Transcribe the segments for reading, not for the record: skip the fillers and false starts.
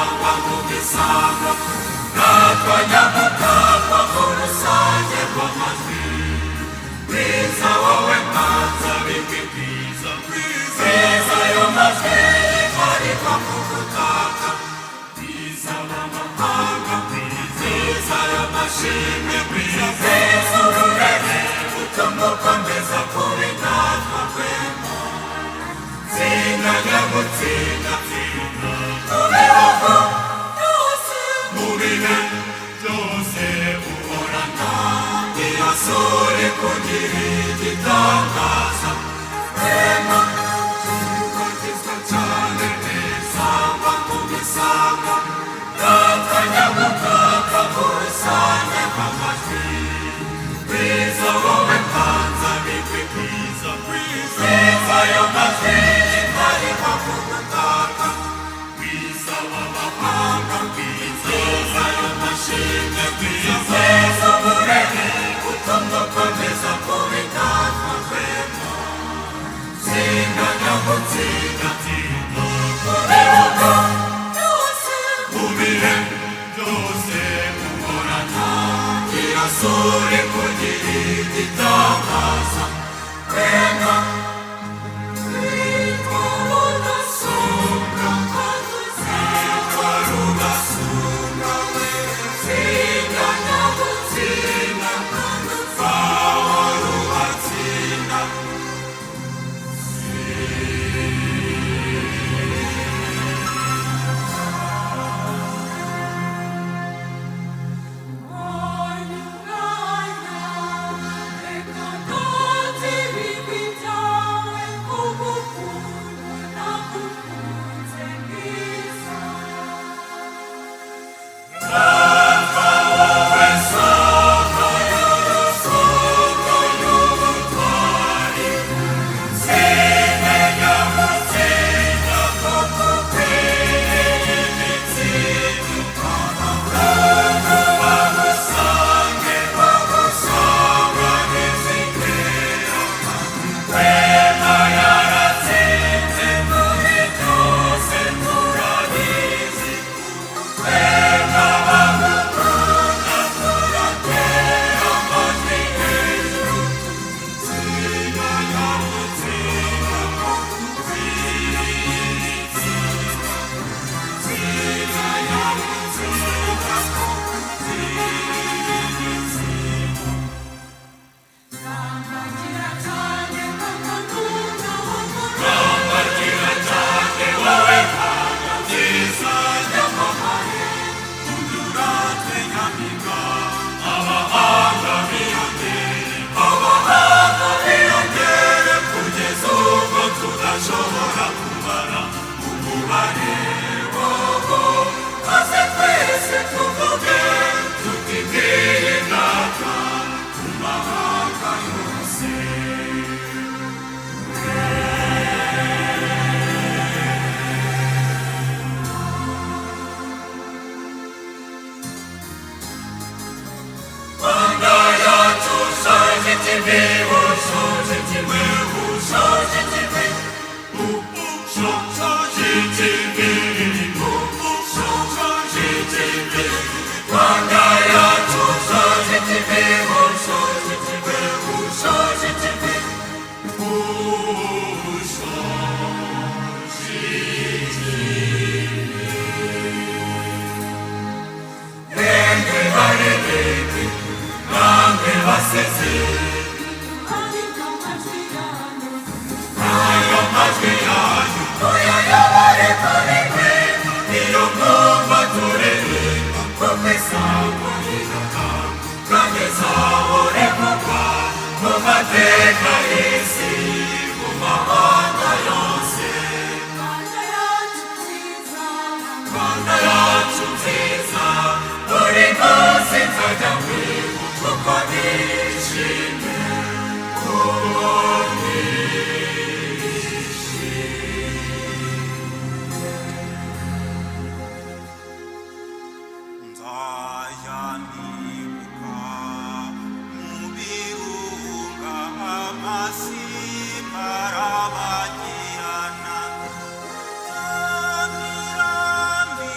Sangwa mu misango, natwa nyamutakwa mu rusange rw'amajwi. Bwiza wowe mbanza bigwi bwiza, bwiza ayo majwi yitwarikwa mu gutaka. Bwiza b'amahanga, bwiza ayo mashimwe, bwiza bwiza ururere utuma ukomeza kuba indatwa rwema. Tsinda nyagutsinda, tsinda mu bihugu byose, mu bihe byose uhorana iyo sura ikugira igitangaza. Rwema tugizwe cyane, sangwa mu misango, natwe nyagutaka mu rusange rw'amajwi. Bwiza wowe mbanza bigwi bwiza, bwiza ayo majwi yitwarikwa ku gutaka. Bwiza w'amahanga, bwiza ayo mashimwe, bwiza bwiza uburere utuma ukomeza kuba indatwa rwema. Tsinda nyagutsinda, tsinda mu bihugu byose, mu bihe byose uhorana iyo sura ikugira igitangaza. Rwema witwa Rudasumbwa, witwa Rudasumbwa, tsinda nyagutsinda, bahora ubatsinda. Tudashobora kubara umubare wowo, maze twese tuvuge tuti ngiyi data ku mahanga yose. Rwanda yacu, ushaje ikivi, ushaje ikivi, ushaje ikivi, ushaje ikivi, ushaje ikivi. Rwanda yacu, ushaje ikivi, ushaje ikivi, ushaje ikivi, ushaje ikivi. Namwe baririmbyi, namwe basezi, ayo majwi yanyu tuyayobore kuri mwe. Niyo mwumva turirimba, kuko isango riratanga kandi izahore kugwa mu mateka y'isi, mu mahanga yose. Rwanda yacu nziza, buri munsi nzajya kwibuka uko nishimye, uko nishimye. Nzajya nibuka mu birunga amasimba arabagirana, ya mirambi.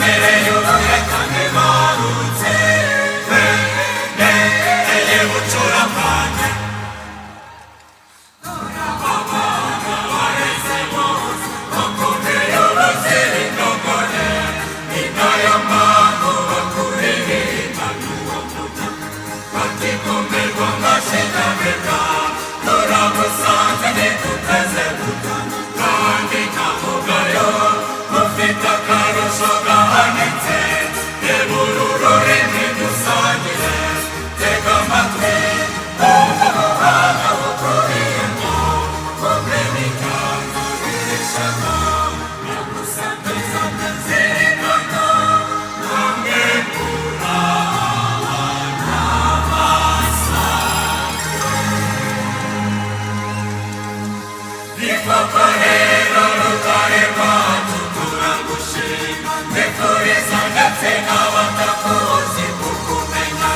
Twemereye ubuhekane barutse, twemereye bucurabwange. Abana bareze bose, bakomeye ubuzira indogore, ni nayo mpamvu bakuririmba n'uwo mujya. Batikomerwa amashyiga, turagusanze ntiduteze gutana, kandi nta mugayo, ufite akarusho gahanitse, reba uru rurimi dusangire, tega amatwi, wumve ubuhanga bukurimo, wumve n'inganzo y'ishema, nyagusangiza zirikana, namwe Ni koko rero rutare rwacu turagushima, twifuriza ndetse n'abatakuzi kukumenya,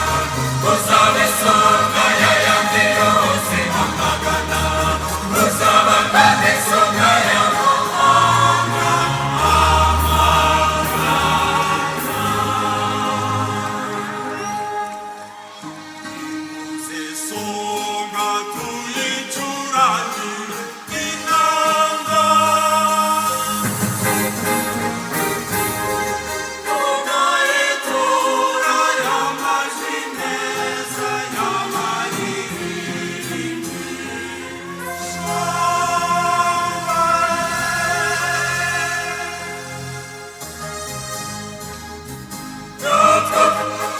uzaba isonga y'ayandi yose amagana, uzaba kandi isonga y'amahanga. Isonga tuyicurangire inanga, tunayitura y'amajwi meza y'amaririmbyi.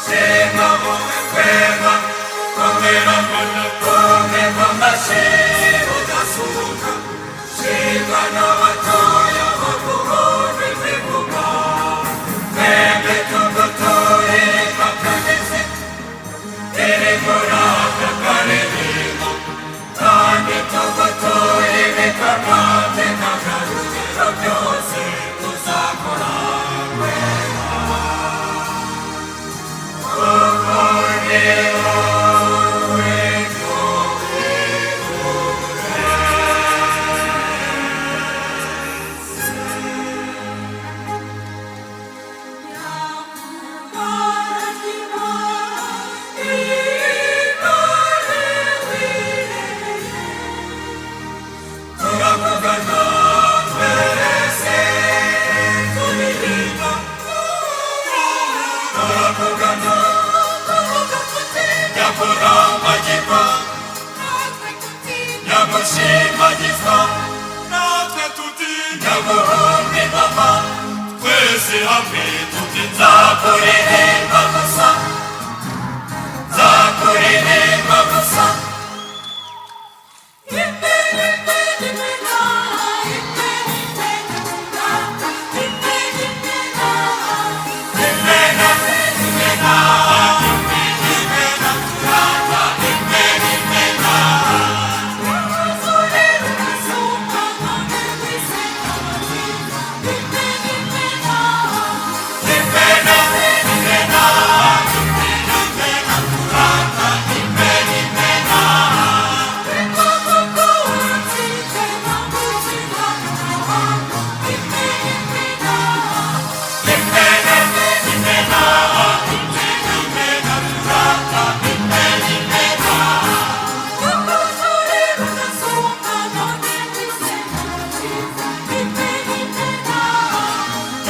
Shema wowe kwema, komera Rwanda, komera amashyi udasuka, shima n'abatoya baguhora imivugo, twembi tugutuye akagezi, iri muri aka karirimbo, kandi tugutuye ibikorwa by'intangarugero byose tuzakora. Turakugana twese turirimba, turakugana nyakurambagirwa, nyagushimagizwa, Natwe tuti nyaguhumba ingoma, twese hamwe tuti nzakuririmba gusa, nzakuririmba gusa. Imena, imena, imena, turata, imena, imena. Imena, imena, imena, turata, imena, imena. Imena, imena, imena, turata, imena, imena.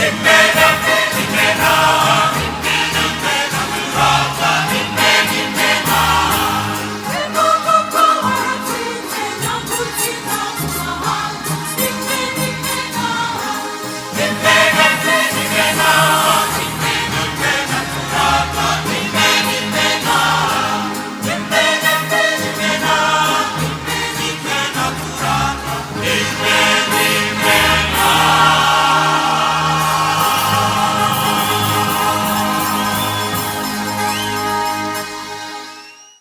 Imena, imena, imena, turata, imena, imena. Imena, imena, imena, turata, imena, imena. Imena, imena, imena, turata, imena.